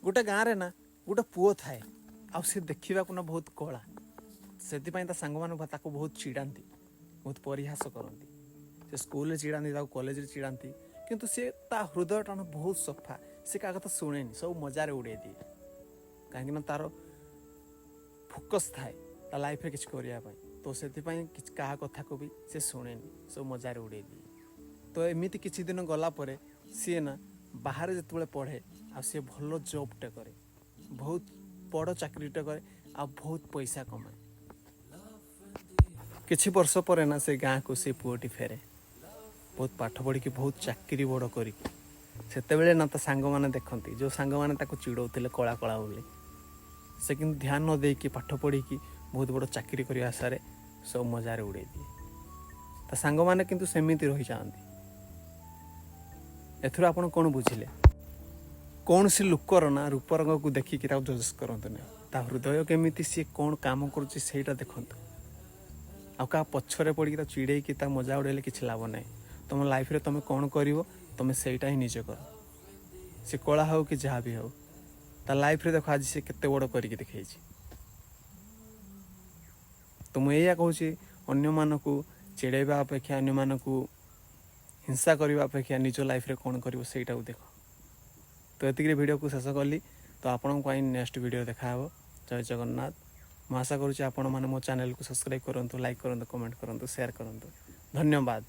ଗୋଟେ ଗାଁରେ ନା ଗୋଟେ ପୁଅ ଥାଏ, ଆଉ ସେ ଦେଖିବାକୁ ନା ବହୁତ କଳା। ସେଥିପାଇଁ ତା ସାଙ୍ଗମାନେ ତାକୁ ବହୁତ ଚିଡ଼ାନ୍ତି, ବହୁତ ପରିହାସ କରନ୍ତି। ସେ ସ୍କୁଲରେ ଚିଡ଼ାନ୍ତି ତାକୁ, କଲେଜରେ ଚିଡ଼ାନ୍ତି। କିନ୍ତୁ ସେ ତା ହୃଦୟଟା ନା ବହୁତ ସଫା। ସେ କାହା କଥା ଶୁଣେନି, ସବୁ ମଜାରେ ଉଡ଼େଇ ଦିଏ। କାହିଁକିନା ତାର ଫୋକସ୍ ଥାଏ ତା ଲାଇଫରେ କିଛି କରିବା ପାଇଁ। ତ ସେଥିପାଇଁ କିଛି କାହା କଥାକୁ ବି ସେ ଶୁଣେନି, ସବୁ ମଜାରେ ଉଡ଼େଇ ଦିଏ। ତ ଏମିତି କିଛି ଦିନ ଗଲା ପରେ ସିଏ ନା ବାହାରେ ଯେତେବେଳେ ପଢ଼େ, ଆଉ ସିଏ ଭଲ ଜବ୍ଟେ କରେ, ବହୁତ ବଡ଼ ଚାକିରିଟେ କରେ ଆଉ ବହୁତ ପଇସା କମାଏ। କିଛି ବର୍ଷ ପରେ ନା ସେ ଗାଁକୁ ସେ ପୁଅଟି ଫେରେ, ବହୁତ ପାଠ ପଢ଼ିକି, ବହୁତ ଚାକିରି ବଡ଼ କରିକି। ସେତେବେଳେ ନା ତା ସାଙ୍ଗମାନେ ଦେଖନ୍ତି, ଯେଉଁ ସାଙ୍ଗମାନେ ତାକୁ ଚିଡ଼ଉଥିଲେ କଳା କଳା ବୋଲି, ସେ କିନ୍ତୁ ଧ୍ୟାନ ନ ଦେଇକି ପାଠ ପଢ଼ିକି ବହୁତ ବଡ଼ ଚାକିରି କରିବା ଆଶାରେ ସବୁ ମଜାରେ ଉଡ଼େଇ ଦିଏ। ତା ସାଙ୍ଗମାନେ କିନ୍ତୁ ସେମିତି ରହିଯାଆନ୍ତି। ଏଥିରୁ ଆପଣ କ'ଣ ବୁଝିଲେ? କୌଣସି ଲୋକର ନା ରୂପ ରଙ୍ଗକୁ ଦେଖିକି ତାକୁ ଜଜ୍ କରନ୍ତୁ ନାହିଁ। ତା ହୃଦୟ କେମିତି, ସିଏ କ'ଣ କାମ କରୁଛି, ସେଇଟା ଦେଖନ୍ତୁ। ଆଉ କାହା ପଛରେ ପଡ଼ିକି ତାକୁ ଚିଡ଼େଇକି ତା ମଜା ଉଡ଼େଇଲେ କିଛି ଲାଭ ନାହିଁ। ତୁମ ଲାଇଫରେ ତୁମେ କ'ଣ କରିବ, ତୁମେ ସେଇଟା ହିଁ ନିଜେ କର। ସେ କଳା ହଉ କି ଯାହା ବି ହଉ, ତା ଲାଇଫରେ ଦେଖ, ଆଜି ସେ କେତେ ବଡ଼ କରିକି ଦେଖେଇଛି। ତ ମୁଁ ଏଇଆ କହୁଛି, ଅନ୍ୟମାନଙ୍କୁ ଚିଡ଼େଇବା ଅପେକ୍ଷା, ଅନ୍ୟମାନଙ୍କୁ ହିଂସା କରିବା ଅପେକ୍ଷା ନିଜ ଲାଇଫରେ କ'ଣ କରିବ, ସେଇଟାକୁ ଦେଖ। ତ ଏତିକିରେ ଭିଡ଼ିଓକୁ ଶେଷ କଲି। ତ ଆପଣଙ୍କ ପାଇଁ ନେକ୍ସଟ ଭିଡ଼ିଓ ଦେଖାହେବ। ଜୟ ଜଗନ୍ନାଥ। ମୁଁ ଆଶା କରୁଛି ଆପଣମାନେ ମୋ ଚ୍ୟାନେଲକୁ ସବସ୍କ୍ରାଇବ୍ କରନ୍ତୁ, ଲାଇକ୍ କରନ୍ତୁ, କମେଣ୍ଟ କରନ୍ତୁ, ସେୟାର କରନ୍ତୁ। ଧନ୍ୟବାଦ।